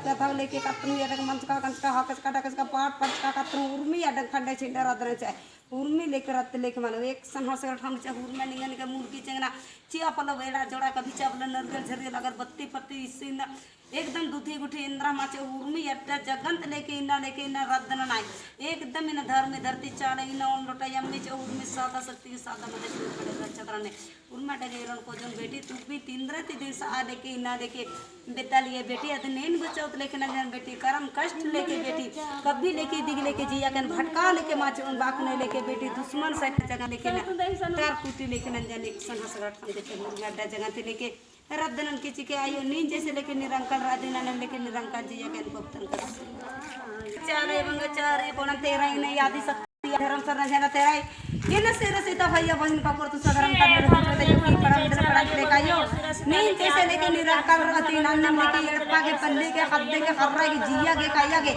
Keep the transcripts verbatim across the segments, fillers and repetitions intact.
कथव लेके कतनु एदक मंजका कंजका हकचका डकचका पाट पटका कतनु उर्मी अड्डा खंडे छिंडा रअदन चाहे। उर्मी लेके रअदत लेके मनो एकसन हसगट हम चाहे उर्मी निंगा निंगा मुर्गी चेंगना चिया पलो बेड़ा जोड़ा कभी चावल नरगल झरगल अगरबत्ती पत्ती इस्सी ना एकदम दुधी गुठी इन्द्रा माचे उर्मी अड्डा जगंत लेके इन्ना लेके इन्ना रअदन नाय। एकदम इन्ना धर्म धरती चाले इन्ना ओन लोटा यम्मी चे उर्मी सादा शक्ति सादा मदे शुरू पड़े रक्षा तरने। उर्मी अड्डा गे एरोन कोजन बेटी तू भी तिंद्रा ती दिन सा लेके इन्ना लेके बेतालिया बेटी अद नेन बचाओत लेके नंजन बेटी करम कष्ट लेके बेटी कभी लेके दिग लेके जिया कन भटका लेके माचे उन बाकुने लेके बेटी दुश्मन सैत जगह लेके ना तार कुटी लेके नंजन एकसन हसगट हम देखे उर्मी अड्डा जगह ती लेके रद्दनन के चिके आयो नीन जैसे लेके निरंकल राधे ननन लेके निरंकल जिया के अनुभव तन कर। चारे बंग चारे कोणन तेरा ही नहीं आदि शक्ति धर्म सरना जना तेरा ही। किन सिर सीता भैया बहिन का पुरतु सगरम कर ले तो जो की परम दिन पड़ा के लेके आयो। नीन जैसे लेके निरंकल राधे ननन लेके एड़पा के पल्ले के खद्दे के खर्रा के जिया के काया के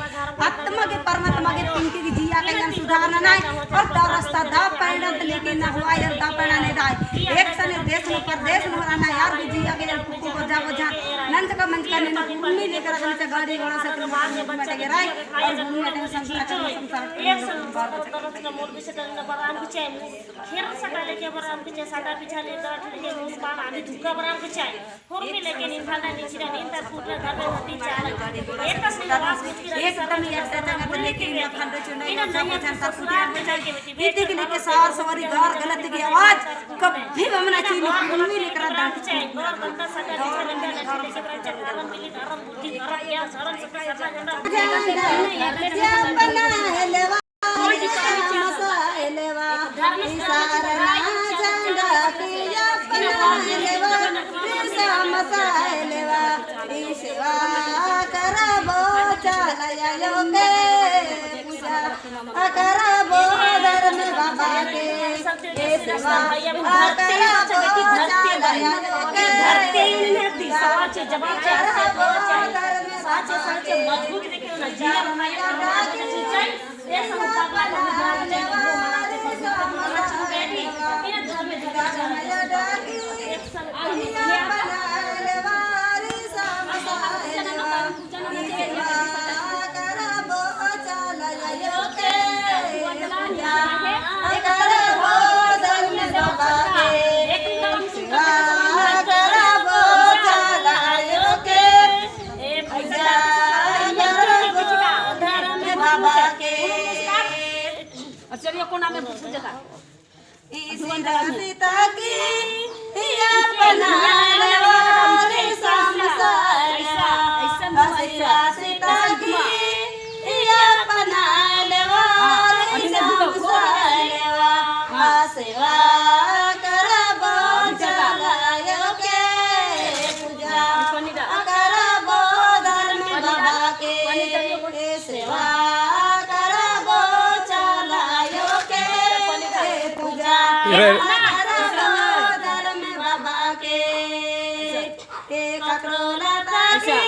आत्मा के परमात्मा के पिंकी के जिया के ज्ञान सुधारना नहीं। और दौ रास्ता दा पैडा लेके ना हुआ यार दा पैडा नहीं दाई। एकसने देश में परदेश में रहना यार भी जिया के यार कुकु को जा को जा नंजका मंजका ने ना भूमि लेकर अगले से गाड़ी घोड़ा से तुम बाहर में बच्चा के राय और भूमि में संसार का संसार एक संसार का मोर भी से डरना बराम के चाहे खेल सटा लेके बराम के चाहे सटा पीछा ले दौड़ लेके मुस्कान आदि धुका बराम के चाहे। उर्मी लेके निंभाना निचिरा निंतर पुत्र धर्म धरती चाल। एकस निवास मुक्ति रही एकदम सर्व एक जगत में लेके इन खंडो चुनाई इन का नया सब सब सुधार बचा के बेटी इतने के लिए के सार सवारी गार गलत की आवाज कभी बमना चाहिए। उर्मी लेकर डांट चाहे गौर गंगा सदा बिछा लंबा लंबा लेके बड़ा धर्म मिली धर्म बुद्धि धर्म ज्ञान धर्म सत्य सदा झंडा चलिए, कोना में पूजा का। इसी रास्ता की अपना लेवारी समसाया। इसी रास्ता की अपना लेवारी समसाया। सेवा करबो चलायो के पूजा करबो धर्म बाबा के। सेवा करबो चलायो के पूजा करबो धर्म बाबा के। के ककड़ो लता की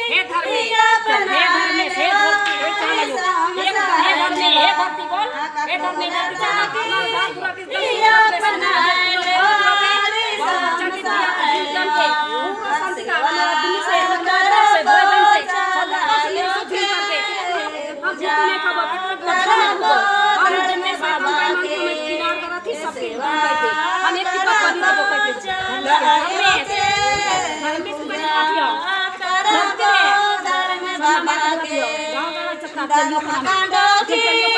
हे धर्मेश, हे धर्मेश, हे धरती, हे चाला यो। हे धर्मेश, हे धरती बोल, हे धर्मेश, हे चाला की अपना घर पूरा की अपना लेवारी समसाया। पूरा शांति का वाला दुनिया से, से, भाई बहन से, सब लोग से सुख कर दे। हम जितने खबर, कितने खबर, हम जितने से हम भाई मन को मैं किनार करा थी, सब के बन गए थे। हम एक ही पत्ता नहीं दबा पाए थे। धर्मेश, धर्मेश बन गया। धरती रे। गाँव गाँव चक्का चलियो खाना। चलियो खाना।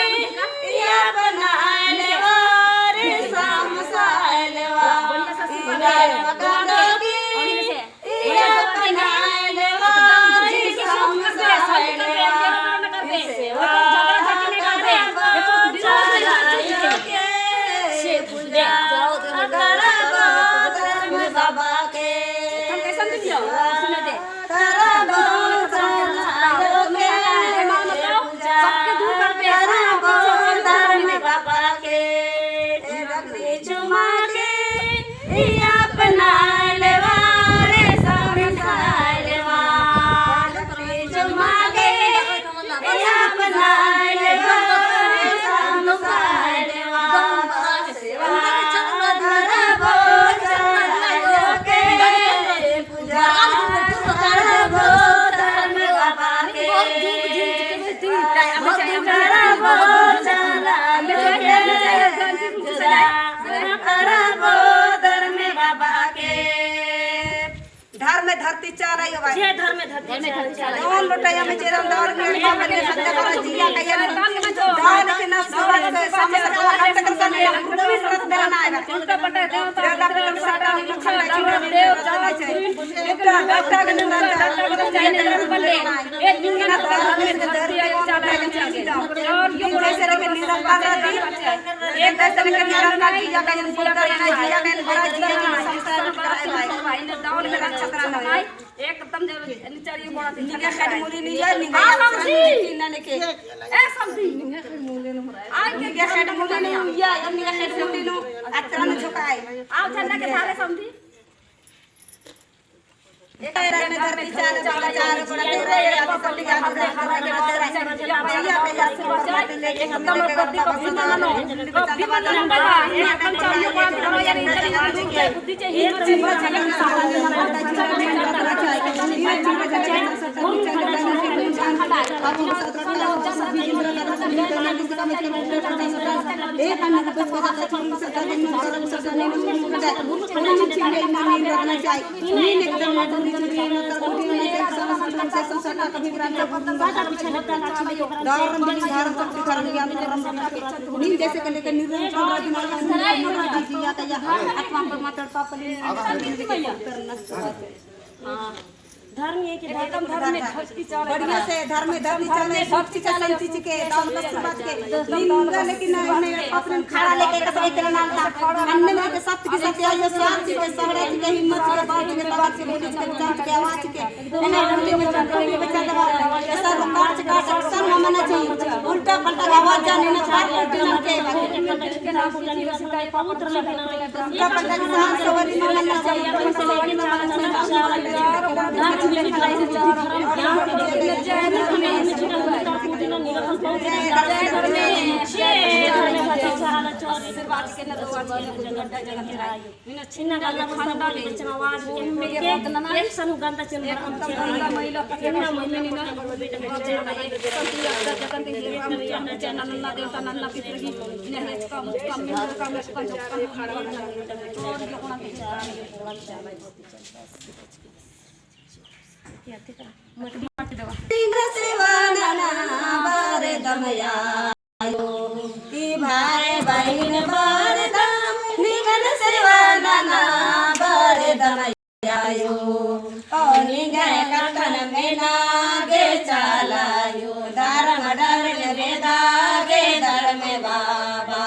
धरती चाला आयो भाई। जय धर्मे धरती चाला। कौन लोटा या में जेरम दाल में पापा ने सत्य करा जिया का या। दाल के ना सुबह के समय से कला काट कर सामने पूरा सरत बेरा ना आएगा। उल्टा पलटा देव तो उल्टा पलटा साटा में खंडा चिन्ह देव चाला चाहिए। उल्टा पलटा के ना चाला चाहिए। एक दिन ना धर्म में धरती चाला चाहिए। और ये जैसे लेके निरंकार रहती है। एक जैसे लेके निरंकार जिया का या। बड़ा जिया का संस्कार कराए भाई। दाल में रक्षा कराना है। एकदम जरूरी है, निचरी बड़ा दिन निंगा खेत मुली नहीं है, निंगा हाँ, समधी। ना लेके। ए, समधी। निंगा खेत मुली नहीं है। निंगा खेत मुली नहीं है, निंगा खेत मुली नहीं। अतरा न झुकाए। आओ, झंडा के धारे, समधी। एक रात में धरती चाला, चाला, चाला, बड़ा तेरा है, अभी सब निकाल दो, भैया, भैया, एकदम गद्दी को भी ना मानो। नीन जैसे के लेके निर्णय चल रहा है, आत्मा पर मत तड़पा, पहले नीन जैसे के लेके करना। हाँ। धर्म ये कि एकदम धर्म में धरती चाला। बढ़िया से धर्म में धरती चाला, सब चीज शांति चिके, दौलत से बात के। नीन लेकिन अपने खड़ा लेके कसम इतना नाम था। अन्य में के सत्य के सत्य आयो, साथ चिके, सगड़ा चिके, हिम्मत चिके, बात चिके, ताकत चिके, पुलिस के, जान चिके, आवाज चिके। उल्टा पलटा के आवाज जाने ना, चार पलटे ना के। उल्टा पलटा के समाज सवारी ना बनना चाहिए। इन्ना गंदा बरसा बारी बचन आवाज के, के, एक सनु गंदा चल रहा है। इन्ना महिला का इन्ना महिला का नन्ना देवता, नन्ना पितृ की, इन्हें हेचका, मुचका, मिलका, मुचका, झोंका, और ये कोना के चारा, ये कोना के चारा। निंगन सेवा नना बरदम आयो, ई भाई बहिन बरदम, निंगन सेवा नना बरदम आयो। ओ निंग्है कत्थन मेना गे चाला आयो, धरम डहरेन बेद्दा गे धर्मे बाबा।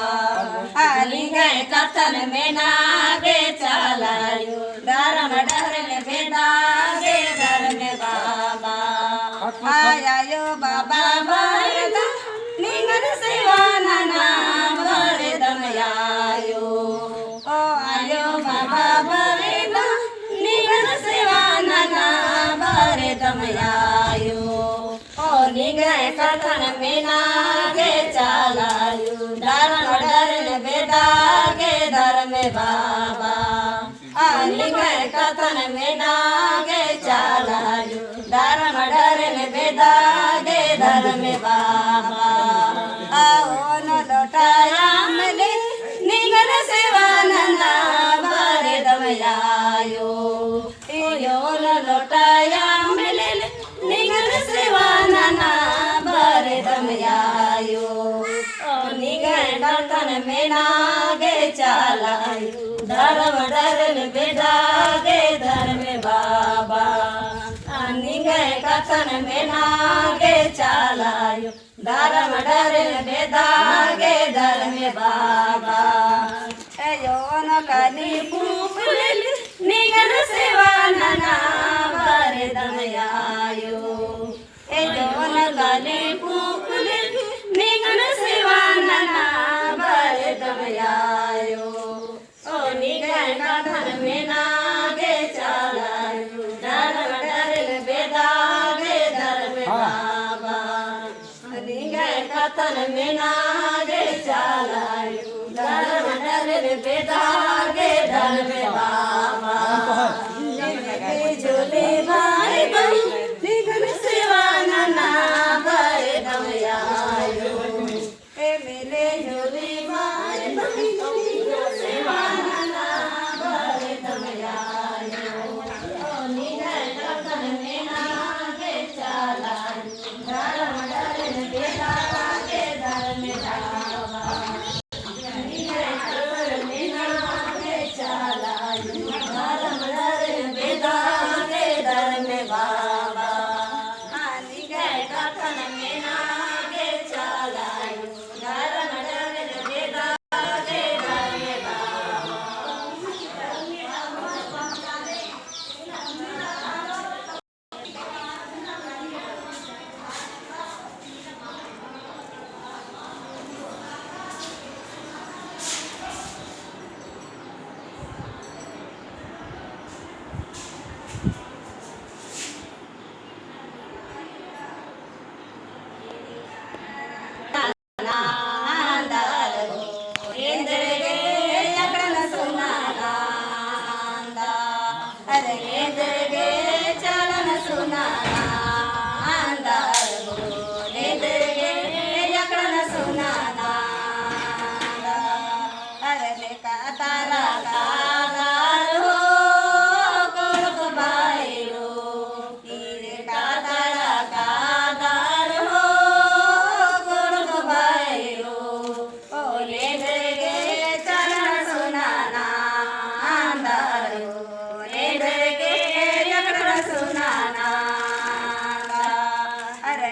आ निंग्है कत्थन मेना गे चाला आयो, धरम डहरेन बेद्दा गे धर्मे बाबा। आयो बाबा बरदम, निंगन सेवा नना बरदम आयो। ओ आयो बाबा बरदम, निंगन सेवा नना बरदम आयो। ओ निंग्है कत्थन मेना गे चाला आयो, धरम डहरेन बेद्दा गे धर्मे बाबा। आ निंग्है कत्थन मेना गे चाला आयो, धरम डहरेन बेद्दा गे धर्मे बाबा। आ ओन लोटा अम्म ले, निंगन सेवा नना बरदम आयो। ए ओन लोटा अम्म ले, निंगन सेवा नना बरदम आयो। ओ निंग्है कत्थन मेना गे चाला आयो, धरम डहरेन बेद्दा गे धर्मे बाबा। आ निंग्है कत्थन मेना गे चाला आयो, धरम डहरेन बेद्दा गे धर्मे बाबा। ए ओन काली पूँख ले, निंगन सेवा नना बरदम आयो। ए ओन काली पूँख ले, निंगन सेवा नना बरदम आयो। ओ निंग्है कत्थन मेना गे चाला आयो, धरम डहरेन बेद्दा गे धर्मे बाबा। निंग्है कत्थन मेना गे चाला आयो, धरम डहरेन बेद्दा गे धर्मे बाबा। ए मेले झोले भाई बहिन, निंगन सेवा नना बरदम आयो। ए मेले झोले भाई बहिन, निंगन सेवा नना बरदम आयो। ओ निंग्है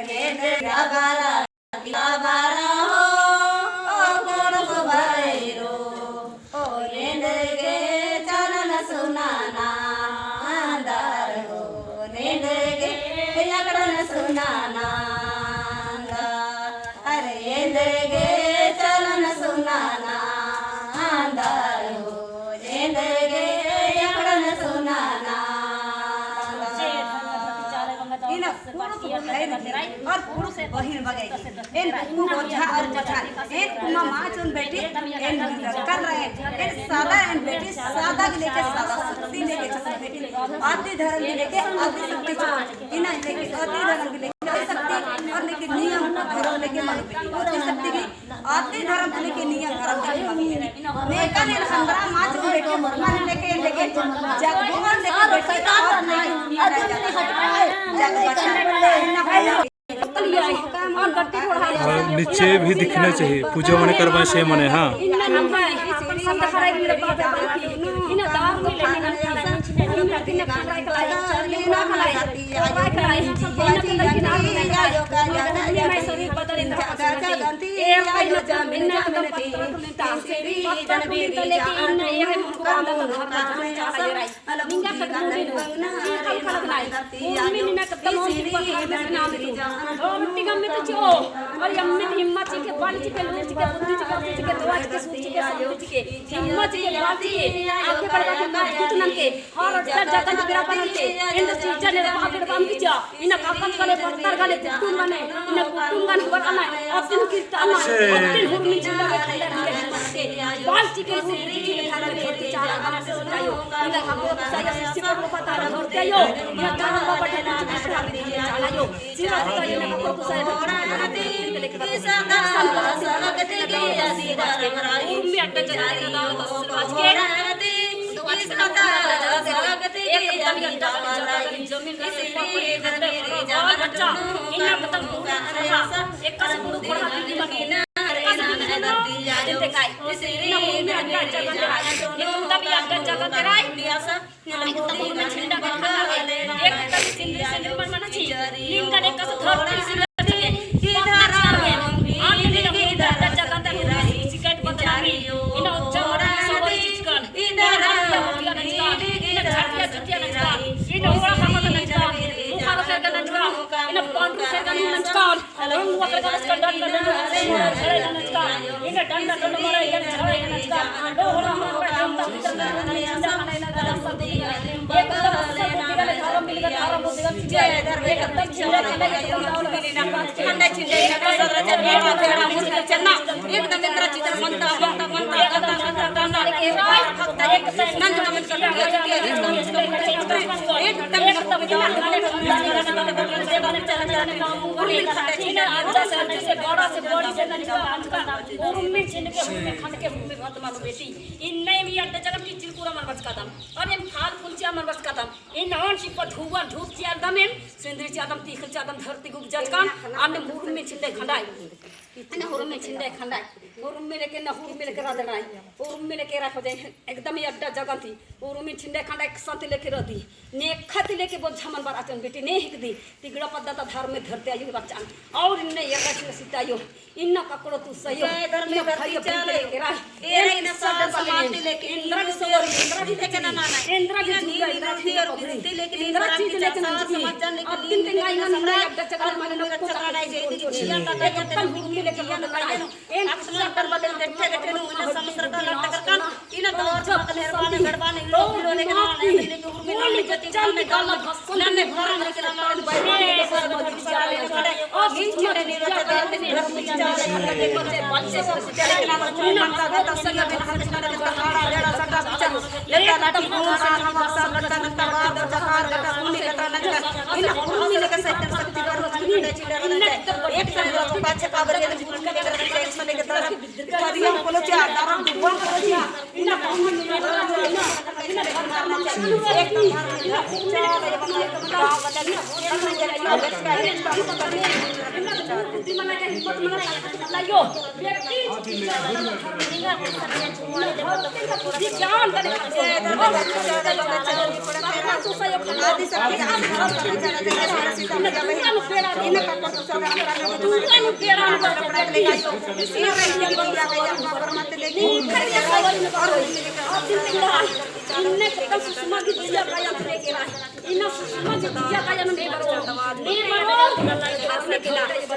एन्दरा बारा, बारा हो, ओ कुँड़ुख़ भैरो, ओ एन्देर गे चलन सुनाना अंदर हो, एन्देर गे अकड़न सुनाना अंदर, अरे एन्देर गे चलन सुनाना अंदर हो, एन्देर गे अकड़न सुनाना अंदर। इन्ना कुँड़ुख़ भैरो और कुँड़ुख़ बहिन बग्गे। एन कुँड़ुख़ ओझा और ओझा, एन कुँड़ुख़ माँ चुन बेटी, एन लड़का रहे, एन सादा, एन बेटी सादा के लेके सादा, शक्ति लेके चुन बेटी, आदि धर्म के लेके आदि शक्ति चुन, इन्ना लेके आदि धर्म के लेके आदि शक्ति और लेके नियम धर्म लेके मानो बेटी, आदि शक्ति की आदि धर्म के लेके नियम धर्म के लेके मानो बेटी। नेकन एन हंगरा माँ चुन बेटी, मरना लेके, लेके जग भगवान लेके बेटी, और नहीं, जग बचा, इन्ना है। और नीचे भी दिखना चाहिए, पूजा मने करवाए से मने, हाँ। निंगा कत्था मुंडी नू, ई खल खलक नाई। उर्मी निना कत्था मुंडी पत्थर में नाम तू। और तिगम में तो चो। और यम्मे तो हिम्मत चिके, बल चिके, लूर चिके, बुद्धि चिके, अकल चिके, दुआ चिके, सूर चिके, शांति चिके, हिम्मत चिके, बल चिके। आगे बढ़ के मजबूत ननके। हर अड्डा जगह जगह बननके। एन्देर चीजा ने बागड़ बम किचा। इन्ना काकन गने, पत्तर गने, कुटुम गने, इन्ना कुटुम गने हुआ कना, अतिन कीर्तन, अतिन हुरमी झंडा के खंडा दिए हिम्मत के, बाल चिके हुरमी झंडा के खंडा दिए चाला गने से सजायो, इन्ना काको साया सृष्टि पर पता धरते आयो, इन्ना धर्म बाबा के नाम से चाला आयो, सिवा सजायो इन्ना काको साया उर्मी अड्डा जगह के दाव बस आज के, एकदम जमीन उर्मी छिंडके उर्मी खंडके उर्मी मत मानो बेटी। इन्ने मी अड्डा जगह की चिलकुरा मरबस कदम। और एम फाल फूल चिआ मरबस कदम। इन हन चिपा धुआ धूप चिआ दम एम। सिंदरी चिआ दम, तीखल चिआ दम, धरती गुप जचकन। आने उर्मी छिंडे खंडाई। इन्ना उर्मी छिंडे खंडाई। उर्मी लेके ना उर्मी लेके राधनाई। उर्मी लेके राखो जाए। एकदम ई अड्डा जगह ती। उर्मी छिंडे खंडाई एकसन ती लेके रदी। नेखा ती लेके बोझा मन बरचन बेटी ने हिकदी। तिगड़ा पद्दा ता धार में धरते आयो बरचन। और इन्ने ये रचना सीता आयो। इन्ना ककड़ो तू सयो। इन्ना भाई अपने लेके राय। एरा इन्ना सार समाज लेके इंद्रा की सवारी, इंद्रा की लेके ना ना ना। इंद्रा की झूला, इंद्रा की पगड़ी। इंद्रा चीज लेके ना जी। अब दिन ते ना ना ना अड्डा चक्कर माने ना को चक्कर ना जे दी जिया ता ता तन हुरमी लेके ना ना। एन अक्सर कर बदल गट्ठे गट्ठे नु इन्ना समस्या का लट्टा कर कान। इन्ना दौर जब मेहरबानी गड़बानी लोग लोग लेके ना ना। इन्ना सुषमा की जिया काया नू नेबर ओ। नेबर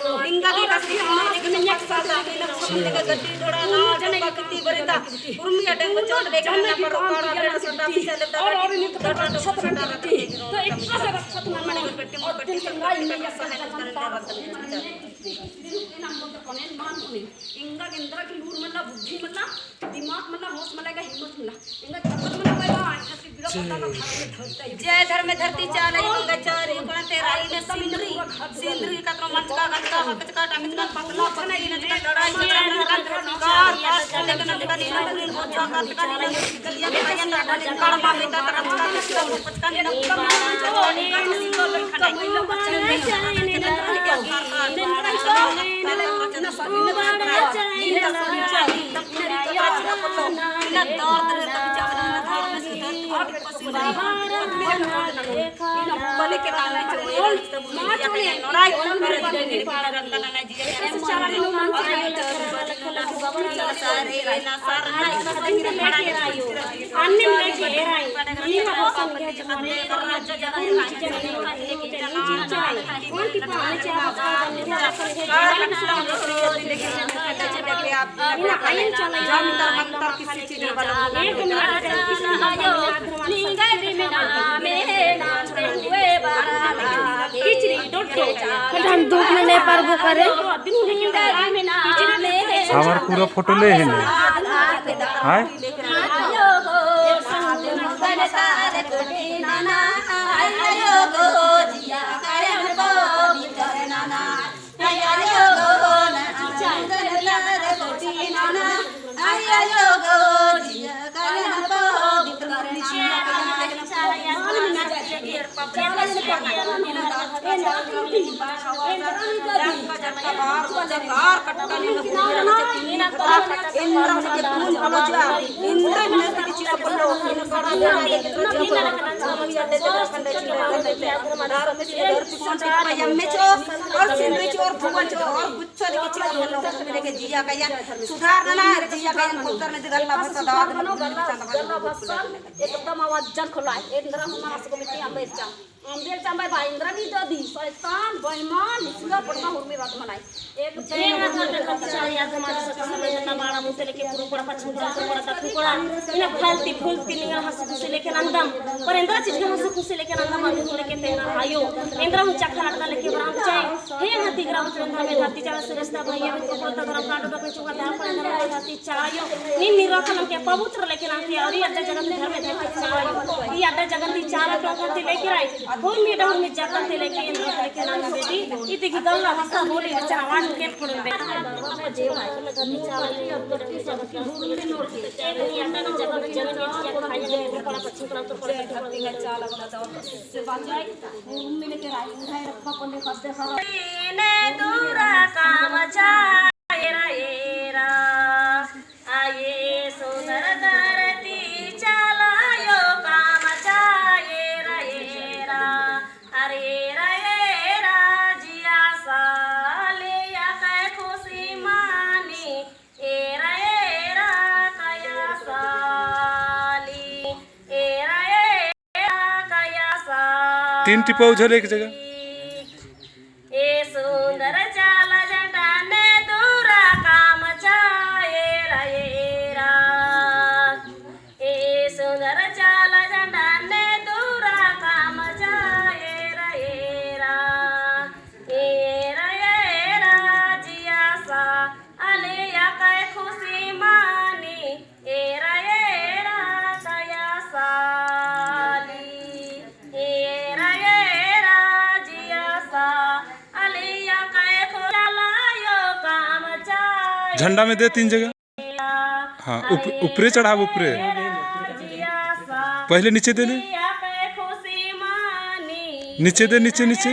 ओ। निंगा की बस की हमने के निंगा के साथ आके ना सब निंगा गद्दी थोड़ा ना जने की कितनी बड़ी ता। उर्मी अड्डे को चोट लेके ना पर उखाड़ा, बेटा सटा पीछे लेता। और, और इन्हें तो सटा रखा है। तो एक तरह से रक्षा तुम्हारा मन। और दिन दिन रात में ये सब करने वाला है। इंगा एन्दरा की लूर मल्ला, बुद्धि मल्ला, दिमाग मल्ला, होश मल्ला, एंगा हिम्मत मल्ला, एंगा ताकत मल्ला, कोई बा, आज तक बिना पता का धार में धरता ही। जय धर्म धरती चाला, एंगा चारी कोना तेरा, इन्ना सिंदरी, सिंदरी कतरो मंजका गंजका, हकचका टांगचका, पतला पतली नंजका, लड़ाई झगड़ा नंजका, कार काट लेके नंजका, नीना मुनीन बोझा काटका, नीना हम धूप में नहीं पारबो करे। हमार पूरा फोटो ले है ना। हाय। सुधार नना, जिया काया, सुधार नना, जिया काया, पत्थर ने दिगल ला भसा दवा, एकदम आवाज जन खोला, एन्दरा हूँ मानस को मिट्टी अम्बेर चाम। अम्बेर चाम भाई, भाई, एन्दरा नी ददी, शैतान, बेईमान, हिसका पड़ना हुरमी बात मनाई। एक बेंगा कर दे, कर चार याद हमारे साथ समय इतना बड़ा मुझसे लेके पूरा पड़ा, पश्चिम पड़ा, पूरा पड़ा, दक्षिण पड़ा। इन्हें फलती, फूलती निंगा हंस खुशी लेके नंदम। पर एन्दरा चीज के हंस खुशी लेके नंदम, अभी लेके तेरा आयो। एन्दरा हूँ चखा लटका लेके बराम चाहे। हे हाथी ग्राम चंदा में धरती चाला श्रेष्ठ भाई, अभी तो बोलता धर्म कांड डोकन चुका धाम पर एन्दरा हूँ धरती चायो। नीन निराकलम के पवित्र लेके नाम के, और ये अड्डा जगत में धर्म धरती चायो। ये अड्डा जगत में चाला टोकन ते लेके आई। हुरमी डहुर में जातन ते लेके, एन्दरा ते लेके नाम बेटी। ये देखी गल्ला भाषा बोली, अच्छा आवाज के पड़न बेटी। तीन टिपा उझल एक जगह। झंडा में दे तीन जगह। हाँ, उप-, ऊपरे चढ़ाब, ऊपरे। पहले नीचे दे ले। नीचे दे, नीचे, नीचे।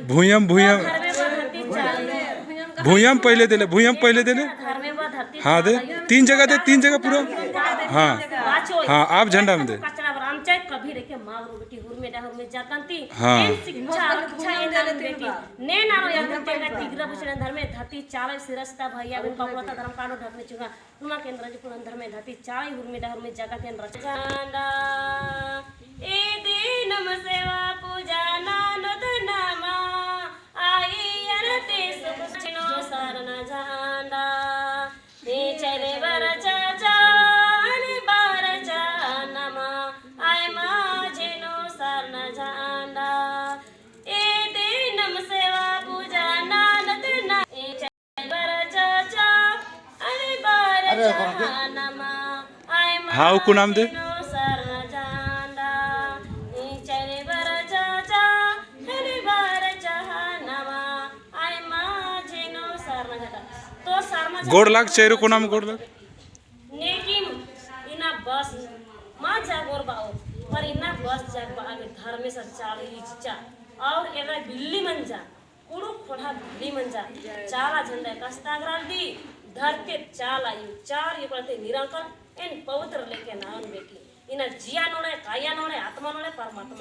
भुइयम, भुइयम। भुइयम पहले दे ले, भुइयम पहले दे ले। हाँ, दे। तीन जगह दे, तीन जगह पूरा। हाँ। हाँ, अब झंडा में दे। हाँ। ने नारो याद तेंगा तिगरा बुचड़न धर्मे धरती चाला सिरस्ता भैया बहिन बबुरा ता धर्म कांडो ढकने चुंगा। नमा केंद्र जी पुरन धर्मे धरती चाला हुरमी डहर में जगत एन रच झंडा। ए दिनम सेवा पूजा नानोत नमा, आई अरती सुख झिनो सरना झंडा। ए चले बरचा चान बरचा नमा, आय मा झिनो सरना झंडा। ए दिनम सेवा पूजा नानोत ना, ए चले बरचा चा, अरे बरचा नमा, आय मा हाँ, उकु नाम दे। झिनो सरना झंडा। ए चले बरचा चा, अरे बरचा नमा, आय मा झिनो सरना झंडा। तो सरना गोड़ लाग, चेरो को नाम गोड़ लाग। नेकिम इन्ना बस मा जागोर बाओ, पर इन्ना बस जाग बा आगे धर्मेस चाला इच्चा, और एरा बिल्ली मंजा, कुँड़ुख़ ख़ोंड़हा बिल्ली मंजा, चाला झंडा कस्तागराल दी, धरती चाला यू चार यू करते निरंकन एन पवित्र लेके नावन बेकी। इन्ना जिया नोड़े, काया नोड़े, आत्मा नोड़े, परमात्मा